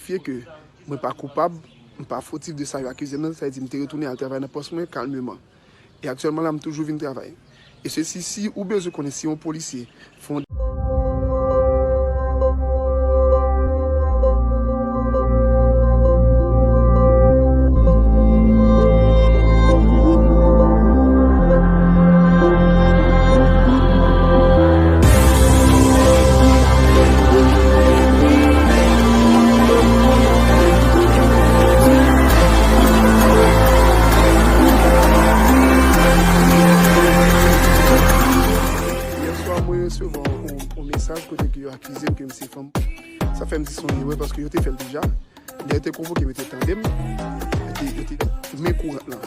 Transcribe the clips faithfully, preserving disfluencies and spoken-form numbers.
verifye ke mwen pa koupab, m pa fotif de sa yo akize m nan, sa vle di m te retounen al travay nan pòs mwen kalmeman. E aktyèlman la, m toujou vin travay. E se si, si ou bezwen konnen si yon polisye fè yon Yè swa, mwen resevwa yon, yon mesaj kote ke yo akize m ke m se fanm. Sa fè m di se yon erè paske yo te fè l deja. Lè yo te konvoke m, yo te tande m. Yo te, yo te men kourant lan.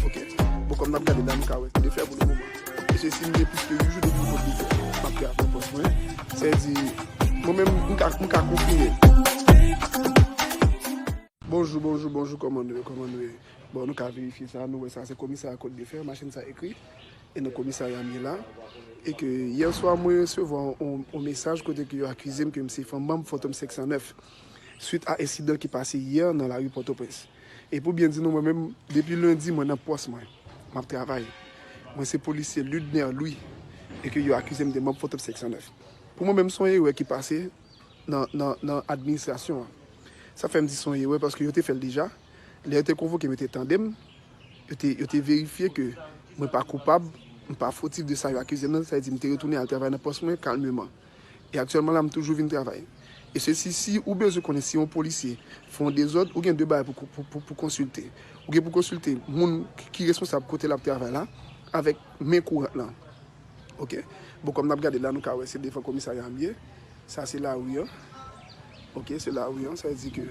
Ok. Bon, kòm n ap gade la, nou ka wè se de fè pou le moman. E se si m gen plis ke uit jou depi m pot de fè. M ap travay nan pòs mwen. Sa vle di, mwen menm, m ka, m ka konfime. Bonjou, bonjou, bonjou, kòman nou ye, kòman nou ye? Bon, nou ka verifye sa, nou wè sa, se komisarya Kòt de Fè, machin sa ekri, e nan komisarya m ye la. E ke yè swa, mwen resevwa yon, yon mesaj kote ke yo akize m ke m se fanm manm Fantom senk san nèf, swit a ensidan ki pase yè nan lari Pòtoprens. E pou byen di nou, mwen menm, depi lendi, mwen nan pòs mwen, m ap travay. Mwen se polisye Ludner Louis, e ke yo akize m de manm Fantom senk san nèf. Pou mwen menm, se yon erè ki pase, nan, nan, nan administrasyon an. Sa fè m di se yon erè paske yo te fè l deja. Lè yo te konvoke m, yo te tande m, yo te, yo te verifye ke mwen pa koupab, m pa fotif de sa yo akize m nan, sa vle di m te retounen al travay nan pòs mwen kalmeman. E aktyèlman la, m toujou vin travay. E se si, si ou bezwen konnen si yon polisye fè yon dezòd, ou gen de bagay pou, pou, pou, pou konsilte. Ou gen pou konsilte moun ki, ki responsab kote l ap travay la, avèk men kourant lan. Ok. Bon, kòm n ap gade la, nou ka wè se devan komisarya m ye. Sa se lari an. Ok, se lari an. Sa vle di ke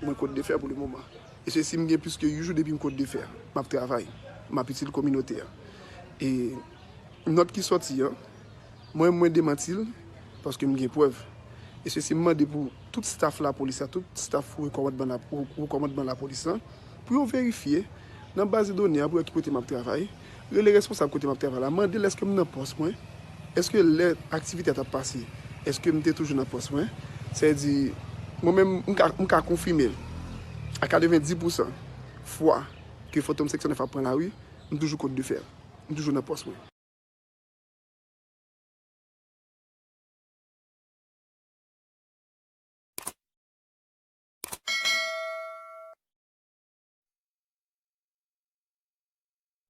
mwen Kòt de Fè pou le moman. E se si m gen plis ke uit jou depi m Kòt de Fè. M ap travay. M ap itil kominote a. E nòt ki sòti an, mwen, mwen demanti l, paske m gen prèv. E se si m mande pou tout staf lapolis la, tout staf wo kòmandman la, wo, wo kòmandman lapolis la, pou yo verifye nan baz de done a pou wè ki kote m ap travay, rele responsab kote m ap travay la, mande l èske m nan pòs mwen, èske lè aktivite a t ap pase, èske m te toujou nan pòs mwen. Sa vle di, mwen menm, m ka, m ka konfime l a katrevenndis pousan fwa ke Fantom senk san nèf ap pran lari, m toujou Kòt de Fè. M toujou nan pòs mwen.